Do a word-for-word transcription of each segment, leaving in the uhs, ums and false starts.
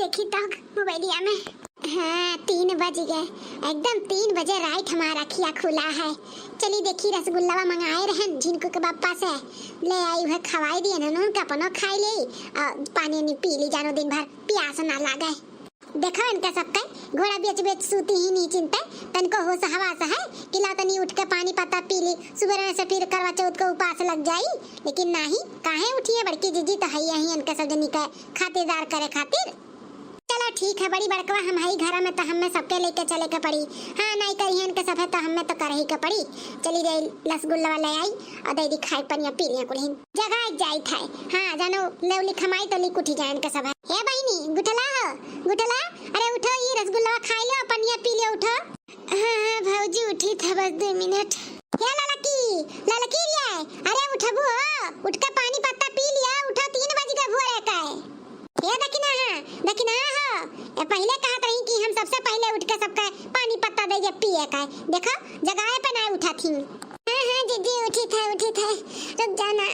देखी तो मोबाइलिया में। हाँ, तीन बज गए, एकदम तीन बजे right हमार अखिया खुला है। चली देखी, रसगुल्लावा मंगाए रहन झिनकू के बापा से, ले आई, उहे खवाई दिए न, उनका अपनो खाई ले और पानी उनी पी ली, जानो दिन भर प्यास ना लागे। देखो इनका सबके, घोड़ा बेच बेच सूती ही नहीं चिंते, तनको होश हवास है कि लाओ तनी उठ के पानी पत्ता पी ली, सुबह से फिर करवा चौथ को उपास लग जाई। लेकिन नाही, काहे उठी है बड़की जीजी, तो है यही इनके सब जनी के खातिरदार करे खातिर। चलो ठीक है, बड़ी बड़कवा हम हई घर में, तो हमें सबके लेके चले के पड़ी। हाँ, नहीं करिहन के सब है, तो हमें तो करही के पड़ी। चली रे, रसगुल्ला ले आई और दे दी खाए, पनिया पी लिया कुलहिन। जगाए जाइत है। हाँ, जानो, लेवली खमाई तो लिक उठी जाए इनके सब है। ए बहिनी, गुठला हो, गुठला, अरे उठो, ई रसगुल्ला खाई लो, पनिया पी लियो, उठो। हाँ, हाँ, भौजी, उठी था, बस दो मिनट। हे ललकी, ललकी रे, अरे उठबू हो, उठ के पानी पत्ता पी लिया, उठो, तीन बज गए भोरे का। हे दखिनहा, दखिनहा हो, ए पहिले कहत रही कि हम सबसे पहिले उठ के सबका पानी पत्ता दे के पिए का। देखो, जगाए पे ना उठा थी। हाँ, हाँ, जीजी, उठी था, उठी था, रुक जाना।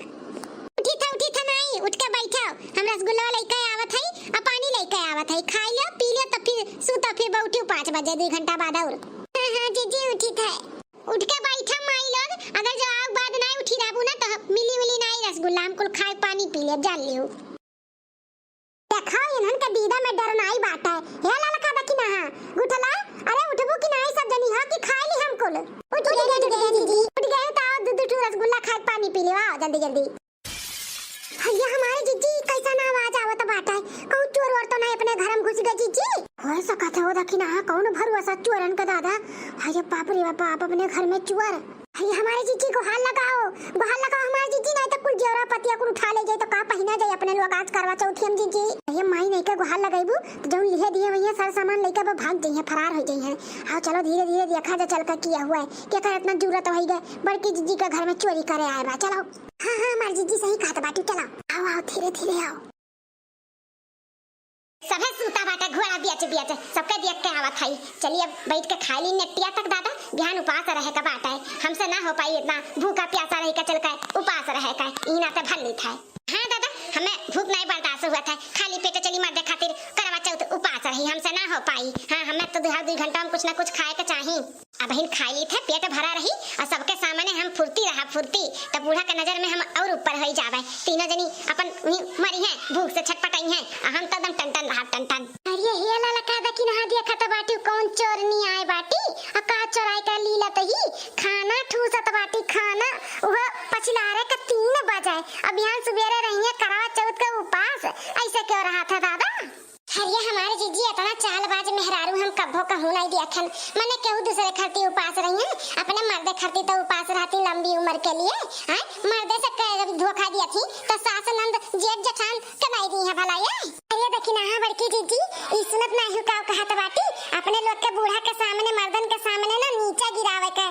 उठी था, उठी था, नहीं, उठ के बैठो, हम रसगुल्ला लेके आवत हई, आ पानी लेके आवत हई, खाई लो, पी लो, तब फिर सूतो, फिर बैठो पाँच बजे, दो घंटा बाद और। हाँ, हाँ, जीजी, उठी था। उठ के बैठा माई लोग, अगर जवाब बाद नाई उठी रहबू ना, तो मिली मिली नाई रसगुल्ला, हम कुल खाए पानी पी ले, जान लियो। देखो, इन्हन के दीदा में डर नाई बाटे। हे ललका दखिनहा, गुठला, अरे उठबू कि नाई सब जनी हो कि खाए ली हम कुल? उठ गए, उठ गए, जीजी। उठ गए तो आओ, दू दू ठो रसगुल्ला खाए, पानी पी ले, आओ जल्दी जल्दी। भैया हमारे जीजी, कैसा ना आवाज आवत बाटे? कहूँ चोर वोर तो नहीं अपने घर में घुस गए जीजी? हो सकत है, वो दखिनहा, कौन भरोसा चोरन का दादा। अरे बाप रे बाप, अपने घर में चोर। हे हमारे जीजी, गोहार लगाओ, गोहार लगाओ हमारे जीजी, नहीं तो कुल जेवरा पतिया कुल उठा ले जाए तो का पहिना जाए अपने लोग आज करवा चौथिया में जीजी। हे माई, नहीं के गोहार लगैबू तो जौन लिहे दिए वही सर सामान लेके अब भाग जाइए, फरार हो जाइए। हाँ चलो धीरे धीरे देखा जा चल का किया हुआ है, क्या कर इतना जरूरत हो गए बड़की जीजी का घर में चोरी करे आए बा। चलो। हाँ हाँ हमारे जीजी सही कहत बाटी, चलो आओ आओ धीरे धीरे आओ। सभे सूता बाटे, घोड़ा बियच बियच, सबके देख के आवत हई। चली अब बैठ के खाई ली नेटिया तक दादा, बिहान उपास रहे का बाटे। हमसे ना हो पाई इतना भूखा प्यासा रही का चल के उपास रहे का, ई नाते भर ली था। हाँ दादा, हमें भूख नहीं बर्दाश्त हुआ था, खाली पेट चली मर्दे खातिर करवा चौथ उपास रही, हमसे ना हो पाई। हाँ, हमें तो दो, दो घंटा में कुछ ना कुछ खाए के चाही। अबहिन खाई ली थे, पेट भरा रही और सबके सामने हम फुर्ती रहा, फुर्ती, तब बूढ़ा के नजर में हम और ऊपर होई जावे। तीनों जनी अपन उही मरी हैं, भूख से छटपटाई हैं, और हम तो एकदम टन टन रहा, टन टन। अरे हे ललका दखिनहा, देखत बाटी कौन चोरनी आए बाटी, और का चोराई का लीला तही, खाना ठूसत बाटी, खाना, वह पछिलारे का तीन बजे, अब यहाँ सुबेरे रही है करवा चौथ का उपास, ऐसे क्यों रहा था दादा? अरे हमारे जीजी, इतना चालबाज मेहरारू हम कब्बो कहूँ नहीं देखन। मने केहू दूसरे खरती उपास रही हैं, अपने मर्दे खरती तो उपास रहती लंबी उम्र के लिए। हैं? मर्दे से कह धोखा दिया थी तो सास नंद जेठ जेठान के नहीं दी है भला ये। अरे दखिनहा बड़की जीजी, ई सुनत नहीं का कहत बाटी, अपने लोग के बूढ़ा के सामने, मर्दन के सामने ना नीचा गिरावे के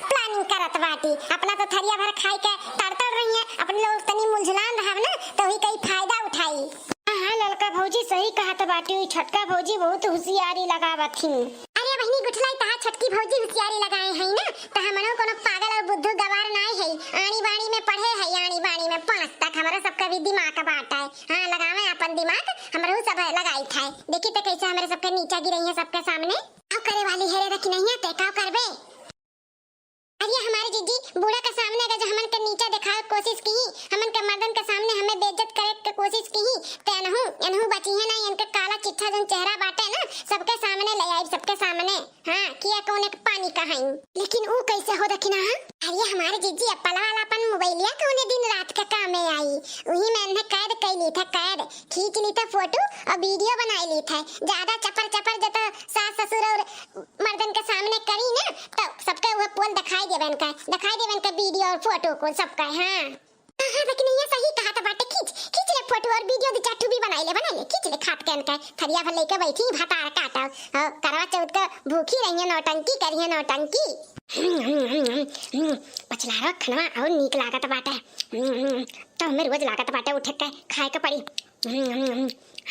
planning करत बाटी। अपना तो थरिया भर खाई के तड़तड़ रही है, अपने लोग तनी मुलझुलान रहब ना तो ही कई फायदा उठाई। हाँ, हाँ, ललका भौजी सही कहत बाटी, ई छोटका भौजी बहुत हुसियारी लगावत ही। अरे बहिनी गुठलाई, तहार छोटकी भौजी हुसियारी लगाए हई ना, त हमनो कोनो पागल और बुद्धू गवार नाय हई। आनी बानी में पढ़े हई, आनी बानी में पाँच तक हमरो सबके भी दिमाग बाटे। हाँ, लगावे अपन दिमाग, हमरो सब लगाई था। देखी त कैसे हमरे सबके नीचा गिरई है सबके सामने। का करे वाली है रे दखिनहिया, ते का करबे? अरे हमारे जीजी, बूढ़ा के सामने अगर जो हमन के नीचा देखावे के कोशिश की, हमन के मर्दन के सामने हमें बेइज्जत करे के कोशिश की, ते एनहू, एनहू बची है ना, इनके काला चिट्ठा जौन चेहरा बाटे ना, सबके सामने ले आई, सबके सामने। हाँ, किया कौन एक पानी का हई। लेकिन ऊ कैसे हो दखिनहा? अरे हमारे जीजी, एप्पल वाला अपन मोबाइलिया कौने दिन रात के कामे आई, उही में इन्हें कैद कैली था, कैद। खींच ली था फोटो और video बनाई ली था। ज्यादा चपर चपर जब सास ससुर और मर्दन के सामने करी ना, तो सबके वह पोल दिखाई देवे इनका, दिखाई देवे इनका video और फोटो को सबका। हाँ। हाँ, हाँ, लेकिन ये सही कहा था बाटे, खींच, खींच ले फोटो और video, दो चार ठो भी बनाई ले, बनाई ले, खींच ले खात के इनका, थरिया भर लेके बैठी, भातार काटा, और करवा चौथ का भूखी रही है, नौटंकी करी है, नौटंकी। पछलारो खनवा और नीक लागत बाटे। तो हमें रोज लागत बाटे उठे के खाए के पड़ी। हाँ,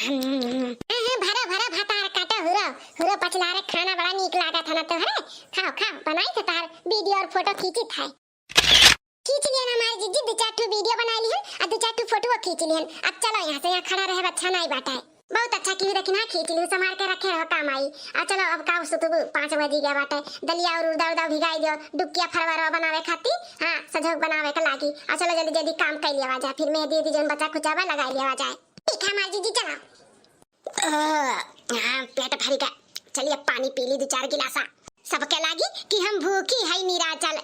हाँ, भरा, भरा भातार काटा, हुरो, हुरो पछलारे खाना बड़ा नीक लागत है ना तोहरे। खाओ, खाओ, बनाई थे तार video और फोटो खींची था। खींच लिहन हमारे जीजी, दो चार ठो video बनाई लिहन, और दो चार ठो फोटो खींच लिहन। अब चलो यहाँ से, यहाँ खड़ा रहे अच्छा नहीं बाटे। बहुत अच्छा किहू, देखी ना, खींच लिहू, संभार के रखे रहो, काम आई। आ चलो, अब का सुतबू, पाँच बजी गया बाटे, दलिया और उड़दा उड़दा भिगाई दियो, डुबकिया फरवरवा बनावे खाती, हाँ, सजौक बनावे के लागी। आ चलो, जल्दी जल्दी काम कर लिया जाए, फिर मेहंदी उहंदी जौन बचा खुचा बा, लगाई लिया जाए। ठीक है हमार जीजी, चलो। ओह, हाँ, पेट भरी गए। चलिए, पानी पी ली दो चार गिलासा। सबके लागी कि हम भूखी है निराचल।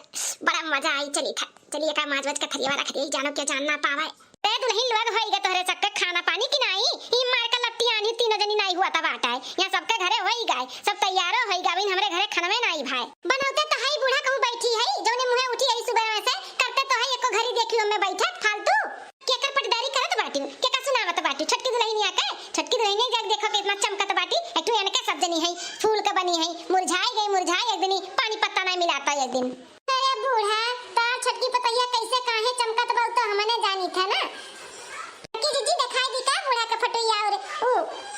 बड़ा मजा आई। चली था, चलिए का माज वज के थरिया रख दिए, जानो क्या जान ना पावे। ए दुलहिन, लोग होई गए तोहरे सबके खाना पानी कि नाई? ई मार के लट्टी आनी तीनों जनी नाई हुआ तब बाटा है। यहाँ सबके घरे होई गए, सब तैयारो होई गए, हमरे घरे खनवे नाई भाई। बनौते तो है बूढ़ा कहूँ बैठी है, जौने मुँहे उठी है सुबह में से, करते तो है एको घड़ी देखी हमें बैठत फालतू। केकर पटदारी करत बाटी, केका सुनावत बाटी? छोटकी दुलहिनिया के, छोटकी दुलहिनिया जाके देखो कितना चमकत बाटी। एक ठो एनके सब जनी है, फूल के बनी है, मुरझाई गई मुरझाई, एक दिन ही पानी पत्ता नहीं मिलाता एक दिन। अरे बूढ़ा, तार छोटकी पतोहिया कैसे काहे चमकत बा, उ तो हमने जानी था ना। कि जीजी दिखाई दी का बूढ़ा के फोटो या और उ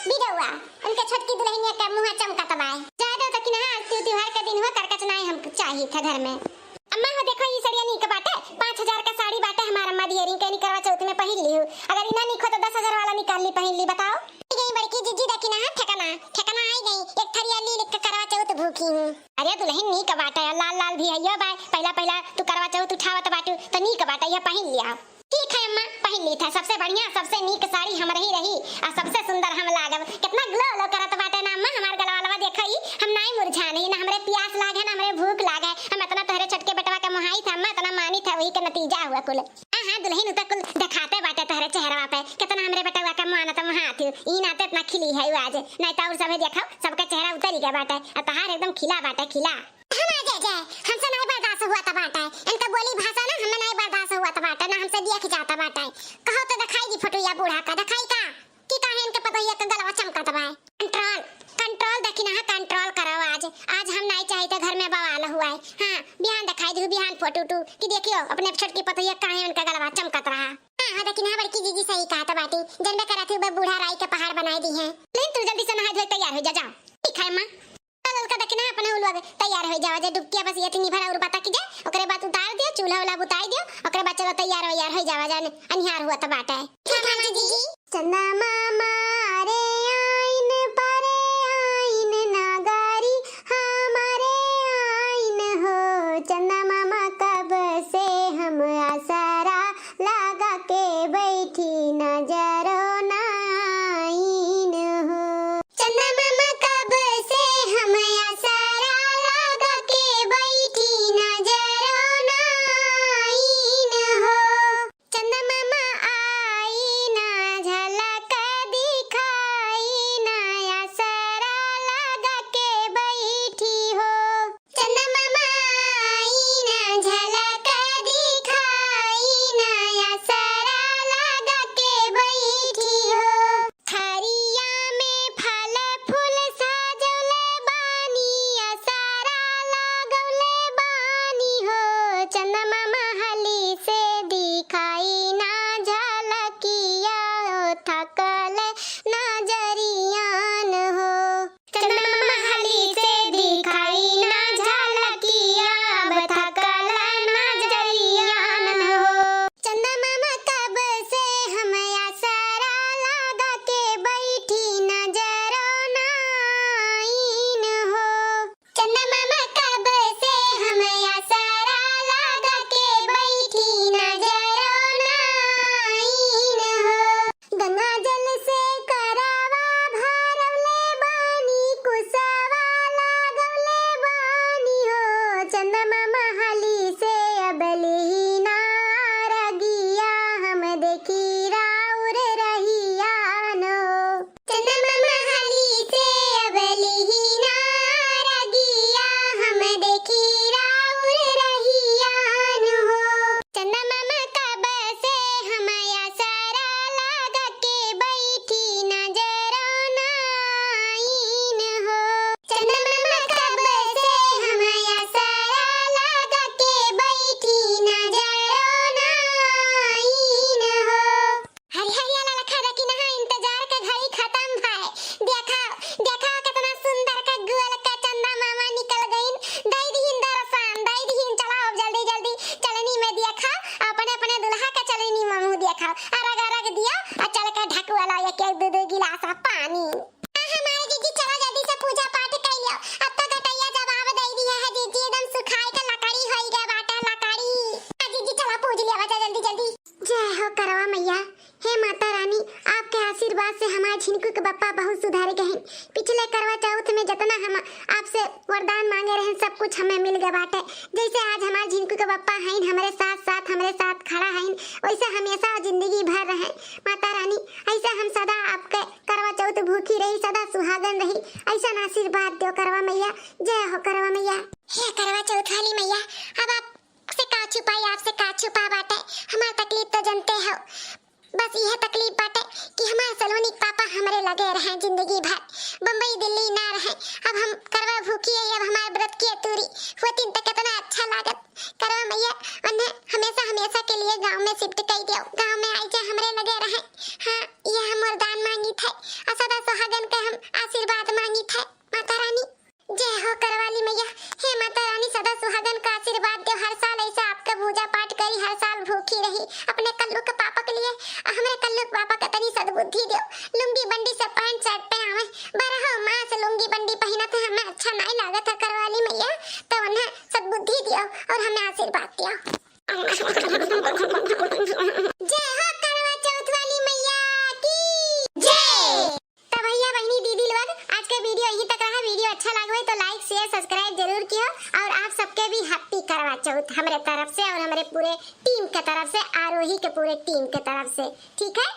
बिडौआ, उनके छोटकी दुलहिनिया के मुँह चमकत बा। ज्यादा तो कि ना, आज त्योहार के दिन हुआ, करकच नहीं हम चाहिए था घर में। अम्मा हो देखो, ई सड़िया नीक बाटे, पाँच हजार का साड़ी बाटे हमार अम्मा दियरी के, करवा चौथ में पहिन ली हूँ। अगर इना नीक हो तो दस हजार वाला निकाल ली, पहिन ली, बताओ। आई गई बड़की जीजी, देखी ना, हाँ, ठेकाना, ठेकाना आई गई। एक थरिया ली लिख के करवा चौथ भूखी हूँ। अरे दुलहिन नीक बाटे, लाल लाल भी हइयो बाय, पहला पहला तू करवा चौथ उठावत बाटू, तो नीक बाटे, यह पहिन लिया। ठीक है अम्मा, पहिन ली था, सबसे बढ़िया, सबसे नीक साड़ी हमरे ही रही, आ सबसे सुंदर हम लागब। कितना ग्लो ग्लो करत बाटे ना अम्मा, हमार गलवा लवा देखो ई, हम नाई मुरझान ही, ना हमरे प्यास लागे, ना हमरे भूख लागे। हम इतना तोहरे छोटके बेटवा के मोहाई था अम्मा, इतना मानी था, वही के नतीजा हुआ कुल। हाँ, हाँ, दुलहिन उ तो कुल दिखाते बाटे तोहरे चेहरवा पे, कितना हमरे बेटवा के मानत मोहात हूँ, ई नाते इतना खिली है आज, नहीं तो और सभे देखो, सबके चेहरा उतरी गया बाटे, आ तहार एकदम खिला बाटे, खिला। हम आ जाए जाए, हमसे नहीं बर्दाश्त हुआ था बाटे, इनका बोली भाषा ना हमें नहीं बर्दाश्त हुआ था बाटे, ना हमसे देख जाता बाटे। कहो तो दिखाई दी फोटो या बूढ़ा का, दिखाई का? कि काहे इनके पतोहिया के गलवा चमकत बा। कंट्रोल, कंट्रोल देखी ना, कंट्रोल करो आज। आज हम नहीं चाहिए तो घर में बवाल हुआ है। हाँ, बिहान दिखाई दी, बिहान फोटो उटू कि देखियो अपने छोटकी पतोहिया काहे उनका गलवा चमकत रहा। हाँ, हाँ, देखी ना, बड़की जीजी सही कहा तो बाटी। जनबे करत हूँ, बे बूढ़ा राई के पहाड़ बनाई दी है। लेकिन तू जल्दी से नहाए धोए तैयार हो जा, जाओ। ठीक है अम्मा। चल, ललका देखी ना, अपने उ लोग तैयार हो जावा जा, डुबकिया बस ये इतनी भर और बता कीजे, ओकरे बाद उतार दियो, चूल्हा वाला बुताई दियो, ओकरे बाद चलो तैयार हो, यार हो जावा जा, अनिहार हुआ तो बाटा है। ठीक है जीजी। चंदा मामा रे आइन परे आइन नागारी हमारे आइन हो, चंदा मामा कब से हम आसरा लगा के बैठी नजरो ना आइन हो। चंदा मामा कब से हम आसरा लगा के बैठी नजरो ना आइन हो। चंदा मामा आई ना झलक सुधारे के हईन। पिछले करवा चौथ में जतना हम आपसे वरदान मांगे रहन, सब कुछ हमें मिल गए बाटे। जैसे आज हमार झिनकू के पप्पा हईन, हमरे साथ साथ, हमरे साथ खड़ा हईन, वैसे हमेशा जिंदगी भर रहे माता रानी। ऐसे हम सदा आपके करवा चौथ भूखी रही, सदा सुहागन रही, ऐसा आशीर्वाद दो करवा मैया। जय हो करवा मैया। हे करवा चौथ वाली मैया, अब आपसे का छुपाई, आपसे का छुपा बाटे, हमार तकलीफ तो जनते हो। बस यह तकलीफ बाटे कि हमार सलोनी के पापा हमरे लगे रहे जिंदगी भर, बम्बई दिल्ली ना रहे। अब हम करवा भूखी है, अब हमारे व्रत की अतूरी होतीन तो कितना अच्छा लागत। करवा मैया उन्हें हमेशा, हमेशा के लिए गांव में शिफ्ट कर दियो, गांव में आई जा, हमरे लगे रहे। हाँ, ये हम वरदान मांगी थे और सदा सुहागन का हम आशीर्वाद मांगी थे माता रानी। जय हो करवाली मैया। हे माता रानी, सदा सुहागन का आशीर्वाद दो, हर साल ऐसा आपका पूजा पाठ करी, हर साल भूखी रही अपने कल्लू के पापा के लिए। हमरे कल्लू के पापा के तनी सद्बुद्धि दो, लुंगी बंडी से पैंट शर्ट पे आवे, बारह मास लुंगी बंडी पहिनत है, हमें अच्छा नहीं लागत है करवाली मैया, तो उन्हें सद्बुद्धि दियो और हमें आशीर्वाद दियो। जय हो करवा चौथ वाली मैया की जय। तो भैया, बहिनी, दीदी लोग, आज का वीडियो यहीं तक रहा। वीडियो अच्छा लगे तो like, share, subscribe जरूर कियो और आप सबके भी happy करवा चौथ हमरे तरफ से और हमरे पूरे टीम के तरफ से, आरोही के पूरे टीम के तरफ से, ठीक है?